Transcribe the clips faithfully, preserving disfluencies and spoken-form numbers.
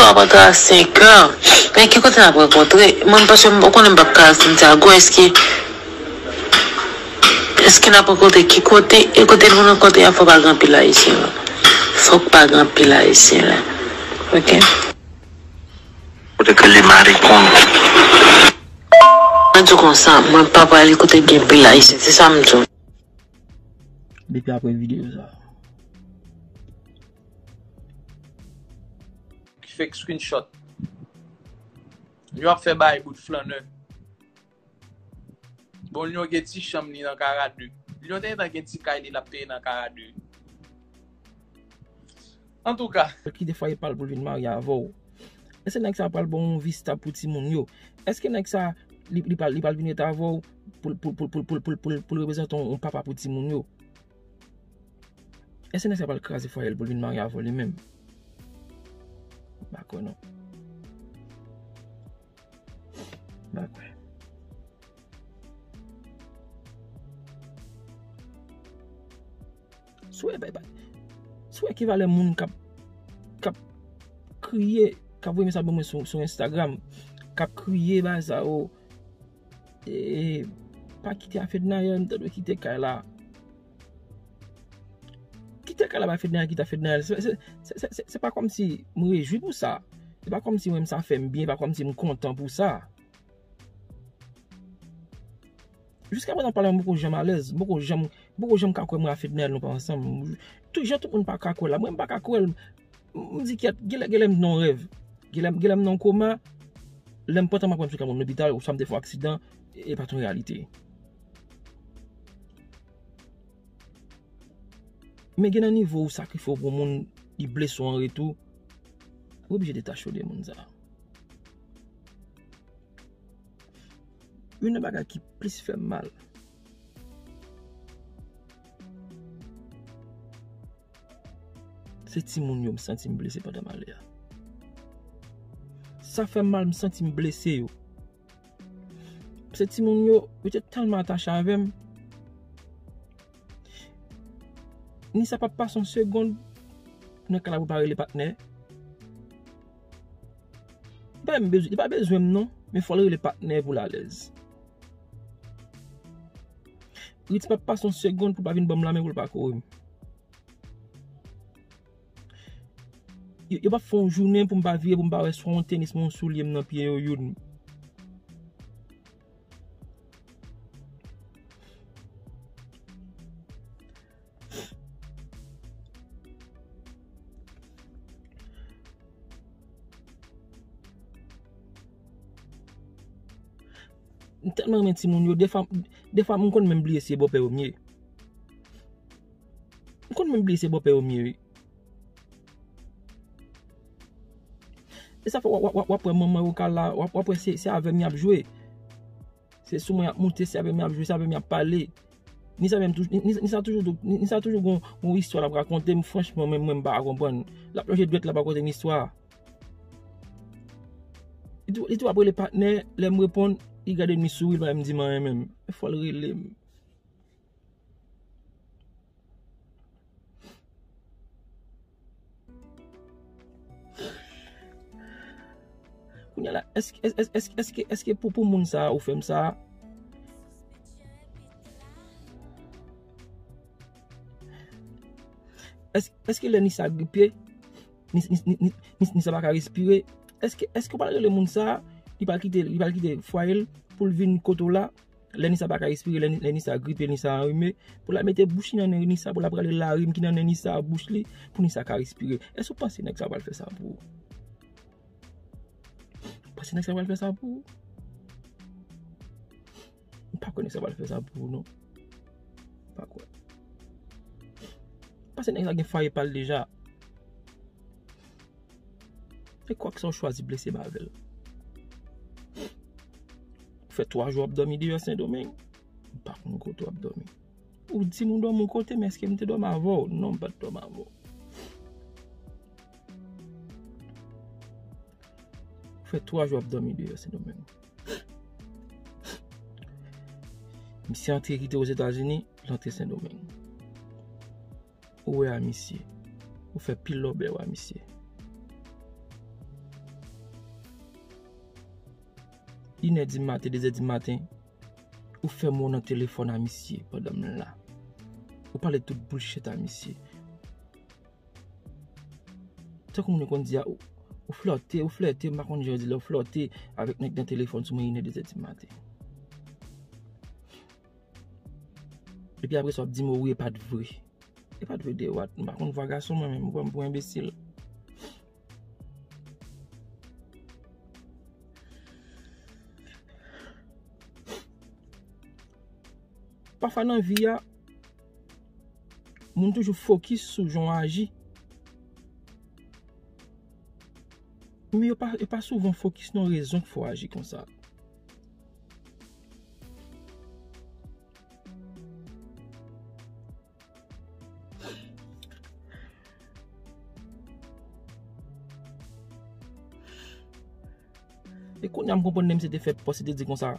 Ap antre a senk è. Men ki kote n ap rankontre? Mwen, paske m konnen m p ap ka al Santiago. Èske, èske n ap rankontre ki kote? E kote nou rankontre a, fò pa gen anpil Ayisyen la. Fòk pa gen anpil Ayisyen la. Ok? Kote ke li marikon. Mwen di w konsa, mwen pa prale kote gen anpil Ayisyen. Se sa m di w. Depi apre videyo sa. Fake screenshot. Yo ap fè bay bout flannè. Bon, Lyon gen ti chanm li nan Karade. Lyon te gentan gen ti kay li l ap peye nan Karade. Antouka. Kite fwaye pa l pou l vin marye avè w. Èske nèg sa pral ba w yon vi stab pou timoun yo? Èske nèg sa, li, li pral, li pral vin ret avè w pou, pou, pou l reprezante yon, yon papa pou timoun yo? Èske nèg sa pral kraze fwaye l pou l vin marye avè w li menm? M pa kwè non. M pa kwè. Si w wè, si w wè ki valè moun k ap, k ap kriye, k ap voye mesaj ban mwen sou, sou Instagram, k ap kriye bagay sa yo, e, pa kite a Fednaelle, m ta dwe kite kay la. Kite kay la bay Fednaelle, kite a Fednaelle. Se, se, se, se, se, se pa kòmsi m rejwi pou sa. Se pa kòmsi mwen, sa fè m byen, se pa kòmsi m kontan pou sa. Jiskaprezan, pale m poko janm alèz, m poko janm, m poko janm ka kwè mwen a Fednaelle nou pa ansanm. Tout jan tout moun pa ka kwè l la, mwen m pa ka kwè l. M, m di kyèt, genlè, genlè m nan yon rèv. Genlè, genlè m nan yon koma. Lè m pantan m ap wè m sou ka moun lopital, oswa m te fè yon aksidan, e pa t yon reyalite. Men gen nan nivo ou sakrifye w pou moun, li blese w an retou, ou oblije detache w de moun sa. Youn nan bagay ki plis fè m mal, se timoun yo m santi m blese pandan m ale a. Sa fè m mal, m santi m blese yo. Se timoun yo, yo te tèlman atache avè m. Nisa p ap pase yon segonn nan kay la pou l pa rele patnè. Li pa menm bezwen, li pa bezwen m non, men fò l rele patnè pou l alèz. Ritz p ap pase yon segonn pou l pa vin ban m lanmen, pou l pa kore m. Yo, yo p ap fè yon jounen pou m pa vire, pou m pa wè swa yon tenis, yon soulye m nan pye yo youn. M tèlman renmen timoun yo, defwa, defwa m konn menm bliye se bòpè yo m ye. M konn menm bliye se bòpè yo m ye, wi. E sa fè w, w, w, w ap wè manman yo ka la, w ap, w ap wè se, se avè m y ap jwe. Se sou mwen y ap moute, se avè m y ap jwe, se avè m y ap pale. Nisa menm toujou, Ni-, Ni-, Nisa toujou, Nisa toujou gon, gon istwa l ap rakonte m, franchman, mwen, mwen m pa ka konprann. L ap lonje dwèt, l ap rakonte m istwa. Li tou, li tou ap rele patnè, lè m reponn, li gade m, li souri, li pa menm di m anyen menm. Fò l rele m. Kounye a la, èske, èske, èske, èske, èske pou, pou moun sa a ou fè m sa a? Èske, èske lè Nisa gripe, Ni-, Ni-, Ni-, Ni-, Ni-, Nisa pa ka respire? Èske, èske ou pral rele moun sa a, li pral kite, li pral kite fwaye l pou l vin kote w la? Lè Nisa pa ka respire, lè, lè Nisa gripe, Nisa anrime, pou l al mete bouch li nan nen Nisa, pou l al rale larim ki nan nen Nisa, bouch li, pou Nisa ka respire. Èske w panse nèg sa pral fè sa pou ou? Ou panse nèg sa pral fè sa pou ou? M pa kwè nèg sa pral fè sa pou ou, non. M pa kwè. M panse nèg sa gen fwaye pa l deja. E kwak sa w chwazi blese m avè l. Ou fè twa jou w ap dòmi deyò Sendomeng. M pa konn kote w ap dòmi. Ou di m ou dòmi yon kote, men èske m te dòmi avè w? Non, m pa t dòmi avè w. Ou fè twa jou w ap dòmi deyò Sendomeng. Misye antre kite Ozetazini, l antre Sendomeng. Ou wè a misye. Ou fè pil lòbèy a misye. Inè di maten, dezè di maten, ou fè mo nan telefòn a misye pandan m la. Ou pale tout bullshit a misye. Tankou moun yo konn di a, ou, ou flòte, ou flète, m pa konn jan yo di lè ou flòte avèk nèg nan telefòn sou mwen inè dezè di maten. Epi apre sa, w ap di m, wi, e pa t vre. E pa t vre de what? M pa konn vwa gason mwen menm, ou pran m pou enbesil. Pafwa nan vi a, moun toujou fokis sou jan w aji. Men yo pa, yo pa souvan fokis nan rezon k fè w aji konsa. E kounye a m konprann lè misye te fè pòs, li te di konsa,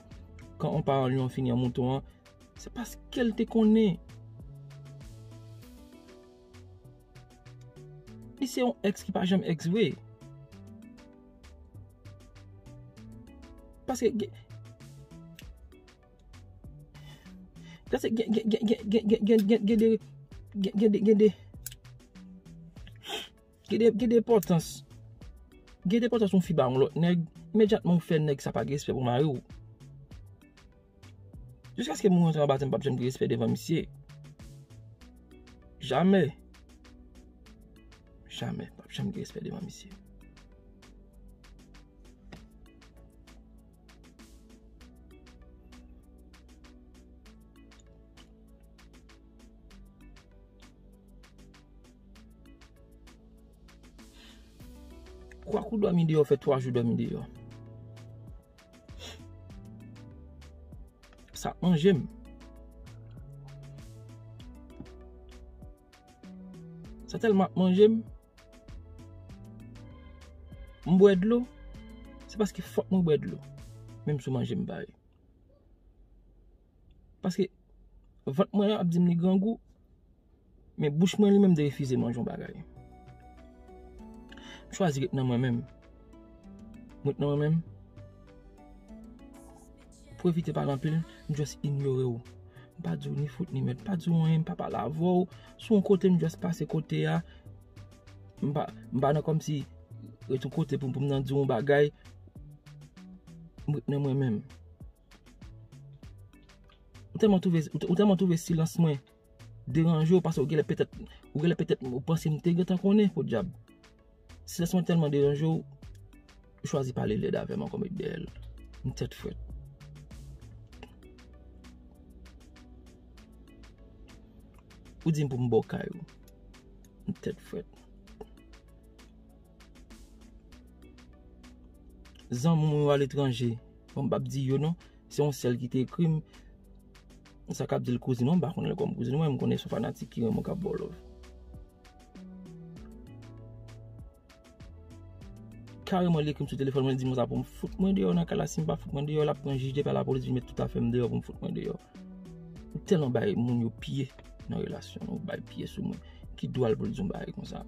kan yon paran li an fini an mouton an, se paske l te konnen. Li se yon èks ki pa janm èks vre. Paske gen, paske gen, gen, gen, gen, gen, gen, gen, gen de, gen, gen de, gen de, gen de, gen de enpòtans. Gen de enpòtans yon fi ba yon lòt nèg, imedyatman ou fè nèg sa pa gen respè pou mari w. Jiskaske moun rantre anba tè m, m p ap janm gen respè devan misye. Jamè. Jamè, m p ap janm gen respè devan misye. Kwa kou dòmi deyò, fè twa jou dòmi deyò. Sa ap manje m. Sa tèlman ap manje m. M bwè dlo. Se paske fòk mwen bwè dlo. Menm si w manje m pa ye. Paske vant mwen ap di m li grangou. Men bouch mwen li menm te refize manje yon bagay. M chwazi ret nan mwen menm. M ret nan mwen menm. Pou evite pale anpil, m just inyore w. M pa di w ni fout ni mèd, m pa di w anyen, m pa pale avè w. Si w yon kote, m just pase kote a. M pa, m pa nan kòmsi ret yon kote pou, pou m nan di w yon bagay. M ret nan mwen menm. Ou tèlman twouve, ou tèlman twouve silans mwen deranje w, paske ou genlè petèt, ou genlè petèt, ou panse m te gentan konnen, podyab. Silans mwen tèlman deranje w, ou chwazi pale lèd avè m ankò, met dèyè l. M tèt frèt. Ou di m pou m ba w kay ou. M tèt frèt. Zanmi mwen yo aletranje, bon, m p ap di yo non, se yon sèl ki te ekri m. Sa k ap di l kouzin mwen, m pa konn l kòm kouzin mwen, m konnen se yon fanatik ki renmen w k ap ba w love. Kareman li ekri m sou telefòn mwen, li di m konsa pou m fout mwen deyò nan kay la, si m pa fout mwen deyò, l ap pran jij de pè, lapolis vin met tout afè m deyò pou m fout mwen deyò. Ou tèlman bay moun yo pye nan relasyon nou, bay pye sou mwen. Ki dwa l pou l di yon bagay konsa?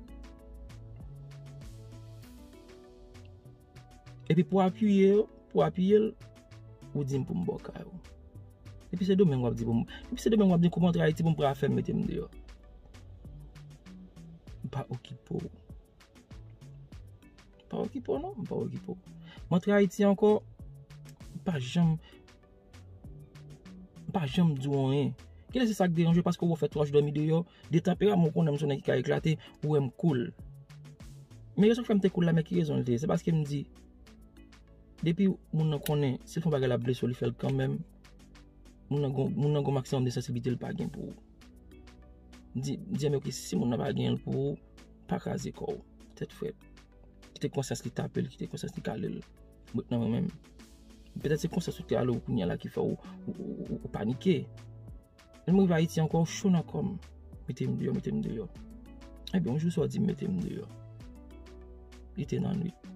Epi pou apiye yo, pou apiye l, ou di m pou m ba w kay ou. Epi se demen w ap di pou m, epi se demen w ap di kou m antre Ayiti pou m pran afè m mete m deyò. M pa okipe w. M pa okipe w non, m pa okipe w. M antre Ayiti ankò, m pa janm M pa janm di w anyen. Genlè se sa k deranje w paske w fè twa jou dòmi deyò, de tanperaman w konnen m se yon nèg ki ka eklate, ou wè m cool. Men rezon k fè m te cool la, men ki rezon l te ye? Se paske m di, depi moun nan konnen, si l fè yon bagay l ap blese w, li fè l kanmenm. Moun nan gon, moun nan gon maksimòm de sansiblite l pa gen pou ou. M di, m di, men oke, si moun nan pa gen l pou ou, pa kraze kò w. Tèt frèt. Kite konsyans li tape l, kite konsyans li kale l. M ret nan mwen menm. Petèt se konsyans ou te ale w kounye a la ki fè w, ou, ou, ou, ou panike. Lè m rive Ayiti ankò, w cho nan kò m. Mete m deyò, mete m deyò. Ebyen, yon jou sa w di m mete m deyò. Li te nan nwit.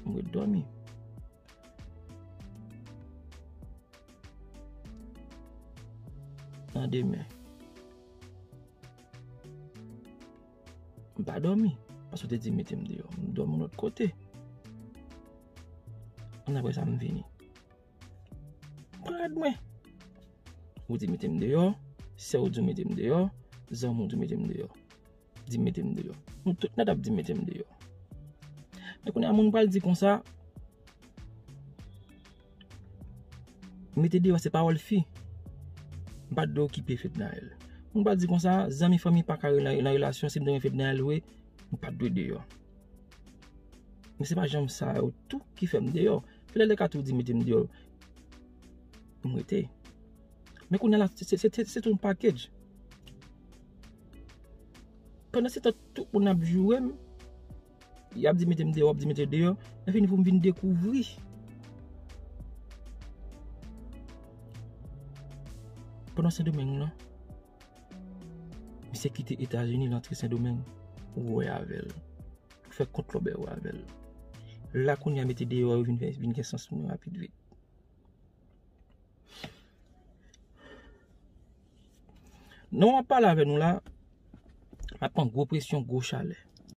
M ret dòmi. Nan demen. M pa dòmi. Paske w te di mete m deyò. M dòmi yon lòt kote. Annapre sa, m vini. Rad mwen. Ou di mete m deyò, sè w di w mete m deyò, zanmi w di w mete m deyò. Di mete m deyò. Nou tout nèt ap di mete m deyò. Men kounye a moun pral di konsa, mete deyò se pawòl fi. M pa t dwe okipe Fednaelle. Moun pral di konsa, zanmi fanmi pa ka nan, nan relasyon, si m te renmen Fednaelle vre, m pa t dwe deyò. Men se pa janm sa yo tou ki fè m deyò. Fednaelle ka tou di mete m deyò. M rete. Men kounye a la, se, se, se, se tout yon package. Pandan se tan, tout moun ap joure m, y ap di mete m deyò, w ap di mete deyò. Lè fini pou m vin dekouvri. Pandan Sendomeng lan, misye kite Etazini, l antre Sendomeng, ou wè avè l. Ou fè kont lòbè ou avè l. La kounye a mete deyò yo vin fè, vin gen sans pou mwen rapid vit. Non, m ap pale avè nou la, m ap pran gwo presyon, gwo chalè.